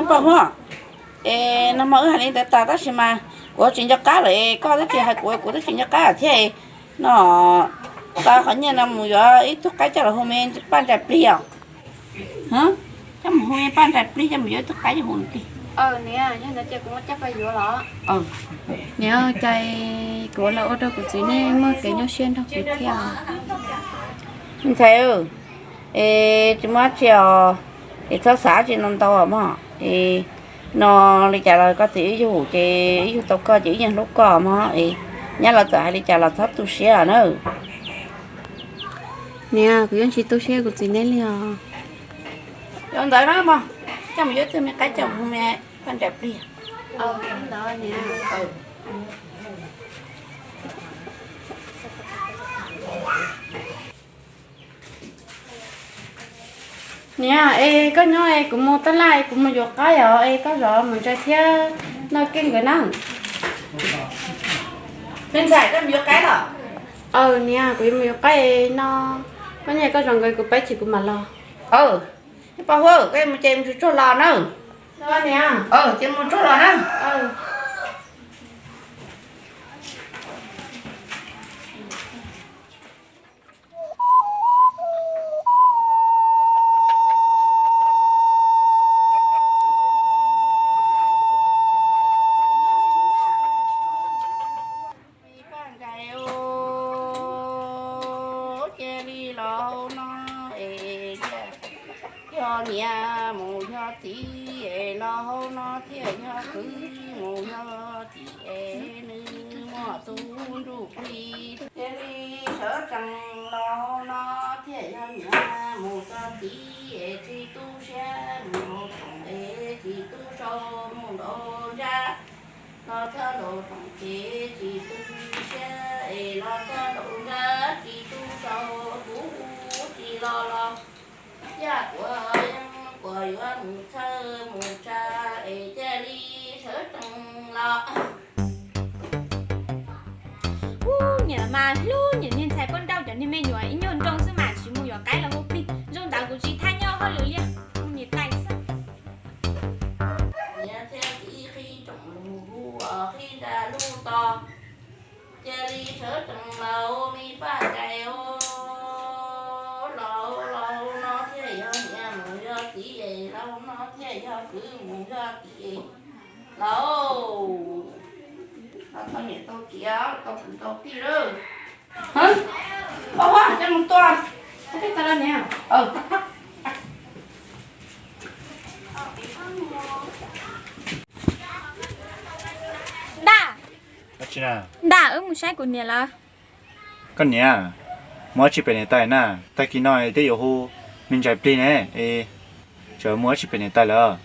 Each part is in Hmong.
Poj Huab, es nag hmo wb hais li ntawd tas tab sis mas kuv tsis nco qab lawm es koj twb tsis hais kuv, kuv twb tsis nco qab thiab. No, tau qhov nyiaj no mus yuav ib tug qaib coj los hu me Paj Ntsais Plig os. Coj mus hu me Paj Ntsais Plig, coj mus yuav ib tug qaib coj hu tiag. Niam, cas kuv los ua rau kuv txiv nej muaj kev nyuaj siab nrog kuv thiab. Me ntxhais, es tsis muaj dab tsi os, es txhob xav dab tsi ntau ntau mog. Es no li cas los koj txiv wb yug ces wb yug tau koj ces wb yeej hlub koj mog. Es nyab los txawm hais li cas los txhob tu siab na. Niam, kuv yeej tsis tu siab kuv txiv nej li os. Yog ntawd na mog, coj mus yuav tug me qaib coj mus hu me Paj Ntsais Plig. Niam, es koj nyob es kuv mus tab laj es kuv mus yuav qaib os, es koj zov Mus Ntsais thiab Noj Keej nkawd na. Me ntxhais, koj mus yuav qaib los? Aws niam, kuv yuav mus yuav qaib no, koj nyiam koj zov nkawd, kuv peb chim kuv mam los. Paj Huab, koj mus ces mus tsuag tsuag los na. Ces mus tsuag los na. Paj Ntsais, cia li los hauv no es yog niam mus yog txiv es los hauv no thiaj yog kwv mus yog tij es nws muaj tus nruj plig. Cia li sawv tsees los hauv no thiaj yog niam mus yog txiv es tsis tu siab mus hauv rooj es tsis tu sau mus nraum ntsab. Los txog nraum rooj ces tsis tu siab es los txog nraum ntsab tsis tu sau, kuv hu tsis los los. Yaj kuav yeeb kuav yuav mus txhawj mus tsa es cia li sawv tsees los. Ub, niam mas hlub niam niag ntxhais poj nrauj cov niag me nyuam ib nyuag nrooj xwb mas tsis mus yuav qaib los hu plig. Zoo ntawd kuv tsis thaj nyob hauj lwm li, mus niam tais xwb. Niam thiaj txiv qhib tsoom lus hu qhib nra lub to, cia li sawv tsees los me Paj Ntsais, los los no thiaj yog niam mus yog txiv es los no thiaj yog kwv mus yog tij es los. Los tau niam tau txiv, tau kwv tau tij lawm. Paj Huab, coj mus tua. Ntaj, ntaj, wb mus saib kuv niam lawm. Koj niam, mus dab tsi pem niam tais na? Tag kis no twb yuav hu me ntxhais plig ne, es tseem mus dab tsi pem niam tais lawm?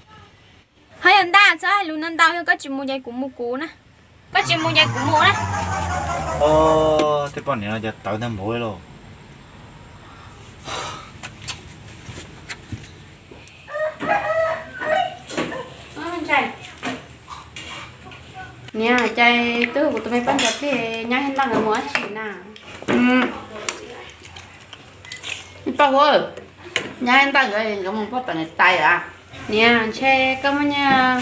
Ho yog ntaj, txhob hais lus no ntau, yog koj tsis mus ces kuv mus kuv na. Koj tsis mus ces kuv mus na. Tej poj niam no cas tawv ntag npaum li lauj. Niam, cas twb hu kuv tus me Paj Ntsais plig, nyab thiab ntaj nkawd mus dab tsi na? Paj Huab, nyab thiab ntaj nkawd nkawd mus pog tom niam tais lawm. Niam, ntshe koj muaj nyiaj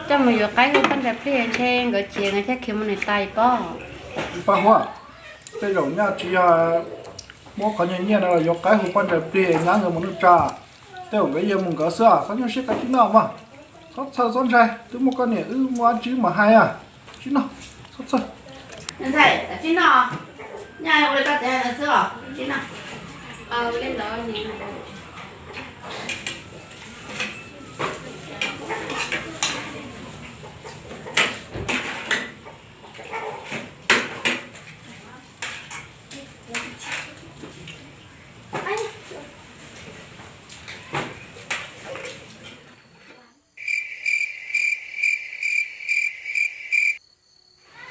coj mus yuav qaib hu Paj Ntsais plig, ntshe nkawd ciav nkawd thiaj khiav mus niam tais pob. Paj Huab, tej zaum nyaj tsis yog muab qhov nyiaj no los yuav qaib hu Paj Ntsais plig nyab nkawd mus nuj tsa. Tej zaum nkawd yuav mus nkawd xwb, txhob nyuaj siab, koj tsis noj mas. Txhob txhawj txhob ntshai, twb muaj koj niam wb muaj dab tsi mam hais, tsis noj, txhob txhawj. Ntxhais, tsis noj, nyaj ua li koj txiv hais ntawd xwb os, tsis noj.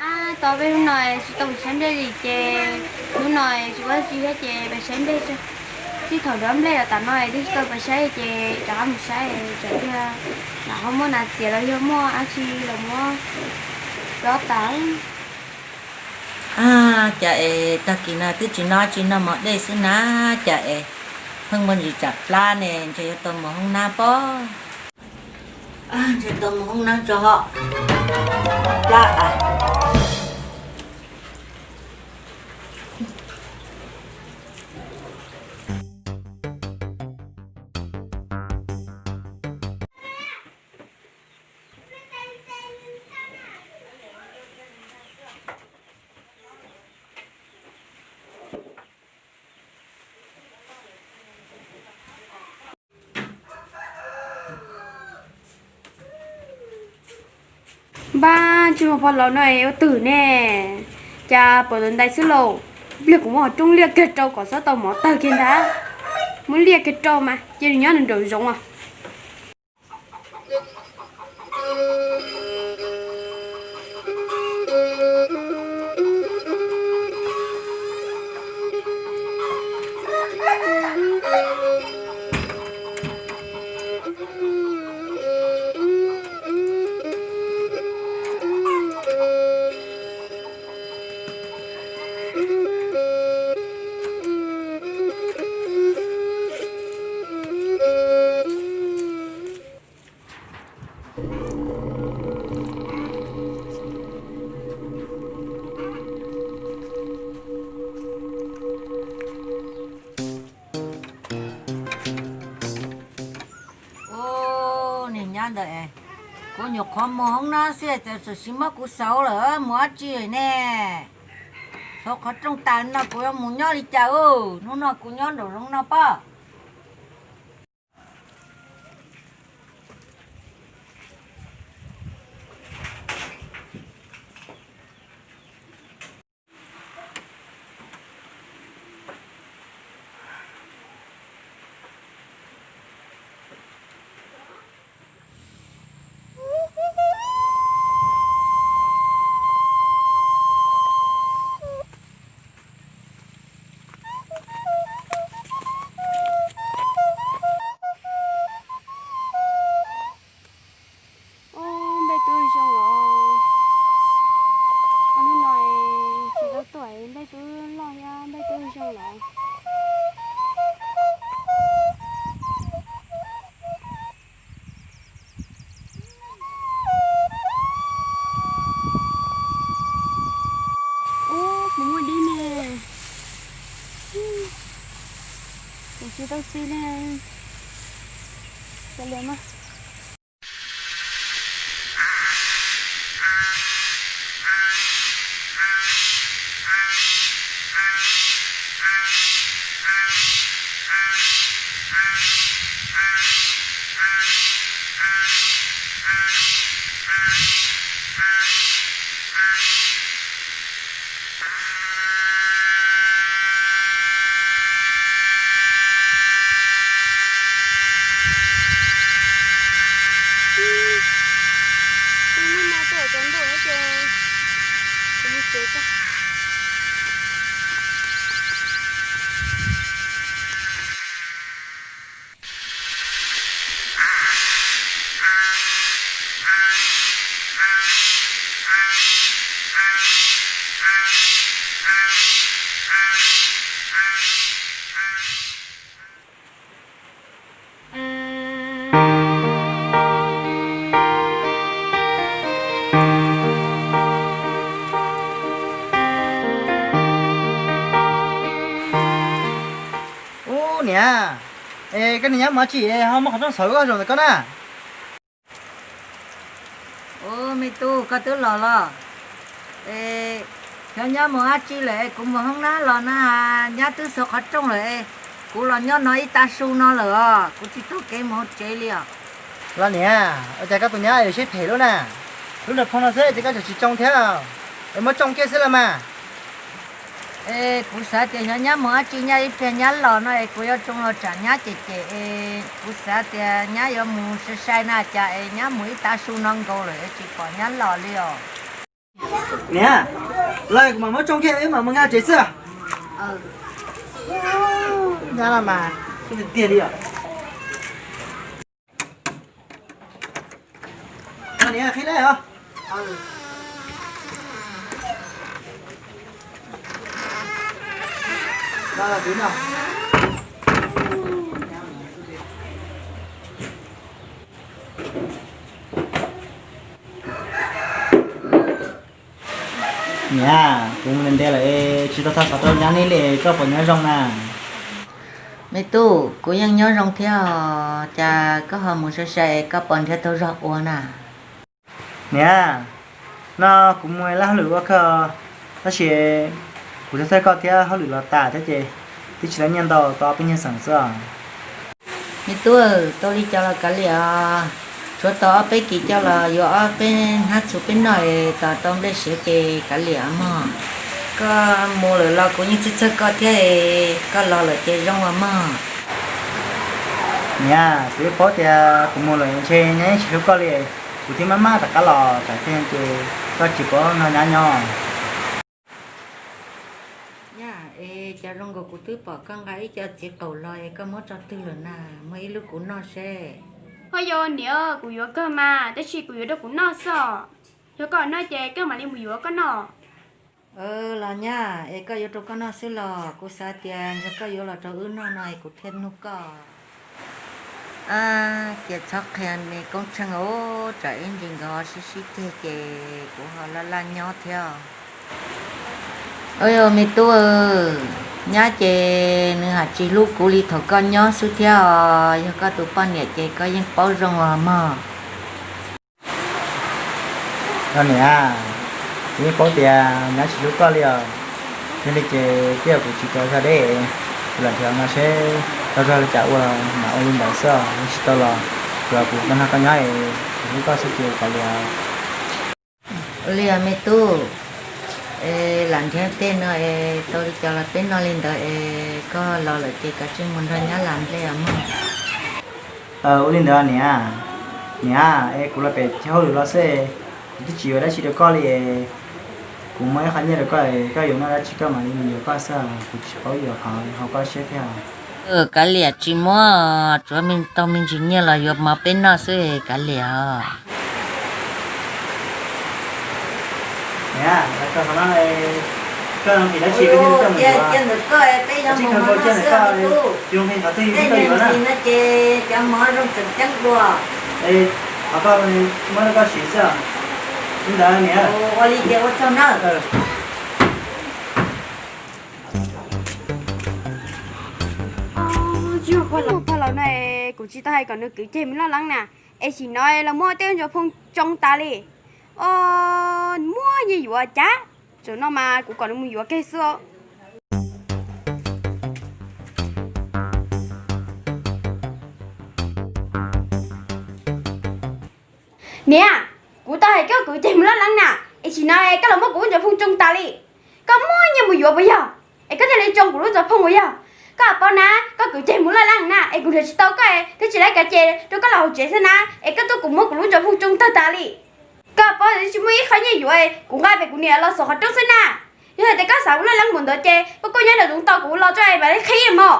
Ab, tos peb hnub no tsis tau mus saib nplej li ces hnub no tsis muaj dab tsi thiab ces pais saib nplej, txij thaum nrov nplej los tas no twb tsis tau pais saib ces rov qab mus saib tsam tias lam ho muaj nas txias los yog muaj dab tsi los muab rov tas. Ab, cas es tag kis no twb tsis noj tsis noj mov dej xwb na, cas es pheej muaj ntsis tsam plab ne, ntshe yuav tau mus hoob nab pob. Ntshe tau mus hoob nab tso hos. Plab. Npab, tsis muaj pog laus no ua twg ne? Cas pom tus ntais xwb lauj? Pliag kuv muab qhov rooj liaj kiag rau kom txhob tau mov tawg kiag ntag. Muab liaj kiag rau mas cia li nyob nraum zoov os. Ub, niag nyab ntawd, kuv nyuam qhuav mus hoob nab xwb txawm txawm sis muab kuv xauv lawm, mus dab tsi ne? Xauv qhov rooj tas no kuv yuav mus nyob li cas? Hnub no kuv nyob nraum zoov no pob. Ub, npej twb zoo los. Hnub no tsis tau tuaj, npej twb loj thiab npej twb zoo los. Ub, puas muaj dib ne? Kuv tsis tau txi li. Cia li mas. Kuv mus no tuaj tsaus ntuj ces kuv mus tsev tso. Ub niam, es koj niag nyab mus dab tsi ho muab qhov rooj xauv ua zoo ntawm koj na? Ub, me tub, koj twb los los? Es xyov nyab mus dab tsi lawm es kuv mus hoob nab los na, nyab twb xauv qhov rooj lawm es kuv los nyob no ib tag su no lawm os, kuv tsis taug kev mus hauv tsev li os. Los niam, ua cas koj tus nyab yuav siab phem lub na? Lub nram phoo no xwb ces koj tseem tsis tsoo thiab, es muab tsoo kiag xwb los mas. Es kuv xav tias xyov nyab mus dab tsi, nyab ib pliag nyab los no es kuv yuav tsoo los tsam nyab cem cem es kuv xav tias nyab yuav mus sai sai na, cas es nyab mus ib tag su no nkaus lawm es tsis pom nyab los li os. Niam, los kuv mam muab tsoo kiag wb mam mus nkag tsev xwb. Nyab los mas, tiag tiag li os. Niam, qhib dab os. Los los kwv no. Niam, kuv mus ntev lawm es tsis tau txog xov rau nyab neb li, koj puas nyob zoo na? Me tub, kuv yeej nyob zoo thiab os, cas koj ho mus sai sai es koj puas nrhiav tau zog ua na? Niam, no kuv mus laj hauj lwm ua kawg, tab sis kuv txhawj txhawj koj thiab hauj lwm los tas thiab ces twb tsis tau nyiaj ntau, tau ob peb nyuag xees xwb os. Me tub, tau li cas los kav liam os, tshuav tau ob peb kis coj los yuav ob peb hnab txhuv peb noj es tos tau nplej siav ces kav liam os mog. Koj mus lawm los kuv yeej txhawj txhawj koj thiab es koj los lawm ces zoo os mog. Niam, kuv yeej paub tias kuv mus lawm ntshe nyab yeej tsis hlub koj li, kuv thiaj maj maj rov qab los tsam thiaj ces koj tsis paub nrog nyab nyob. Nyab, es cas zoo nkaus kuv twb pom koj nqa ib co txiv qaum los es koj muab tso twg lawm na, muab ib lub kuv noj seb. Ho yog niam, kuv yuav kawg mas, tab sis kuv yuav rau kuv noj xwb os. Yog koj noj ces koj mam li mus yuav koj noj. Los nyab, es koj yuav rau koj noj xwb los? Kuv xav tias ntshe koj yuav los rau wb noj no es kuv thiaj nug koj. Ab, cia txhob qhia me Koob Tsheej os, tsam ib ntsis nkawd ho sib sib ceg ces kuv ho laj laj nyob thiab. Ua me tub, nyab ces nws haj tsis hlub kuv li thaum koj nyob xwb thiab os. Yog koj tus poj niam ces koj yeej paub zoo os mog. Niam, kuv yeej paub tias nyab tsis hlub koj li os. Yog li ces twb yog kuv tsis tau zog deb, kuv lam nrhiav no seb tau zog li cas ua mam ua li ntawd xwb os, tsis tau los tsuav kuv tau nrog koj nyob es kuv hlub koj xwb ces kav liam. Ua li os me tub, es lam nrhiav tej no es tau li cas los peb noj li ntawd es koj los lawm ces kav tsij mus nrog nyab lam nplej os mog. Ua li ntawd niam. Niam, es kuv los pem hauj lwm los xwb, kuv twb tsis yuav dab tsi rau koj li es kuv muab ib qho nyiaj rau koj es koj yuav noj dab tsi koj mam li mus yuav koj xwb, kuv tsis paub yuav qhov hauv koj siab thiab. Kav liam tsis muab, tsuav tau me ntsis nyiaj los yuav mov peb noj xwb kav liam os. Niam, koj no, koj no tis dab tsi koj thiaj li coj mus yuav? Cia ntawm koj, peb yuav mus mov noj xwb me tub. Tej niag ntsis no ces cov mov zoo tseem ceeb dua. Qhov koj muab rau koj siv xwb. Li ntawd niam. Ua li ces ua tsaug nawb. Tsis muaj pog laus no es kuv tsis tau hais kom nws kwv ceg mus loj leeb na, es sim no los muab tej ntsuag phooj tsoo tas li. Muab nyiaj yuav cas, txawm no mas kuv kom nws mus yuav kiag xwb. Niam, kuv tau hais koj kwv ceg mus loj leeb na, es sim no koj los muab kuv lub ntsuag phooj tsoo tas li. Koj muab nyiaj mus yuav puas yog? Es koj thiaj li tsoo kuv lub ntsuag phooj puas yog? Koj paub na, koj kwv ceg mus loj leeb na, es kuv nrhiav tsis tau koj thiaj tsis lawv kav ces rau koj los hauv tsev xwb na, es koj tuaj kuv muab kuv lub ntsuag phooj tsoo tawg tas li. Koj paub tsis muaj ib qho nyiaj yuav, kuv nqa pem kuv niam los xauv qhov rooj xwb na. Yog hais tias koj xav ua loj leeb mus ntawd ces koj kuj nyob nraum zoov tos kuv los tso es mam li qhib mog.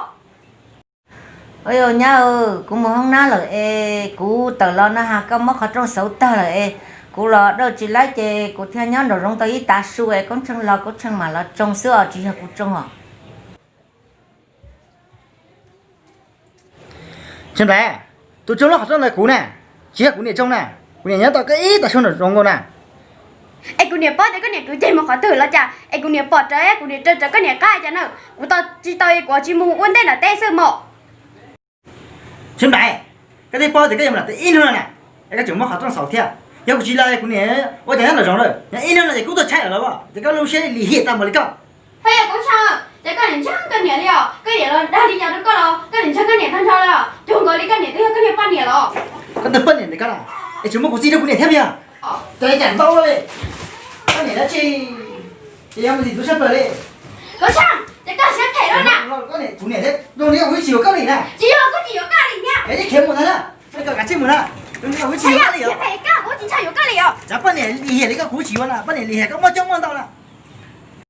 Nyab, kuv mus hoob nab lawm es kuv tawm los no has koj muab qhov rooj xauv tag lawm es kuv los dawj tsis laib ces kuv thiaj nyob nraum zoov tau ib tav su es Koob Tsheej los Koob Tsheej mam los tsoo xwb os, tsis yog kuv tsoo os. Tsis nplaim, tus tsoo lub qhov rooj ntawd kuv na, tsis yog kuv niam tsoo na, kuv niam nyob tau koj ib tav su nraum zoov nkaus na. Es kuv niam paub tias koj niam kwv ceg mus qhov twg los cas, es kuv niam pom rawv, kuv niam raws rawv koj niam qab cas na, kuv tos tsis tau kuv tsis mus ua ntej nram teb xwb mog. Tsis nplaim, koj twb paub tias koj yuav mus nram teb ib hnub no na, es koj tseem muab qhov rooj xauv thiab. Yog kuv tsis los kuv niam ua cas nyob nraum zoov lawm, nyob ib hnub no ces kuj tuaj tshaib lawm tias koj lub siab lim hiam tag npaum li koj. Ho yog kuv tshaj, ces koj niam ntseeg koj niam li os, koj niam los dag li cas rau koj los koj niam ntseeg koj niam tag nrho li os, cuag nkaus li koj niam twb yog koj niag poj niam los. Koj tus poj niam ntawd koj na, es tseem muab kuv txib rau kuv niam thiab puas yog? Ces cas ntau li, koj niam dab tsi, ces yog mus tim tus tshaj plaws li. Koj tshaj, ces koj siab phem lawm na. Kuv niam thiab, zoo li kuv tsis yuav koj li na. Tsis yog kuv tsis yuav koj li thiab. Koj khiav mus ntag na, koj kav tsij mus na. Zoo li kuv tsis yuav koj li os. Kuv tsis tshaj yuav koj li os. Cas poj niam lim hiam li koj kuv tsis yuav na, poj niam lim hiam koj muaj coob muaj ntau na.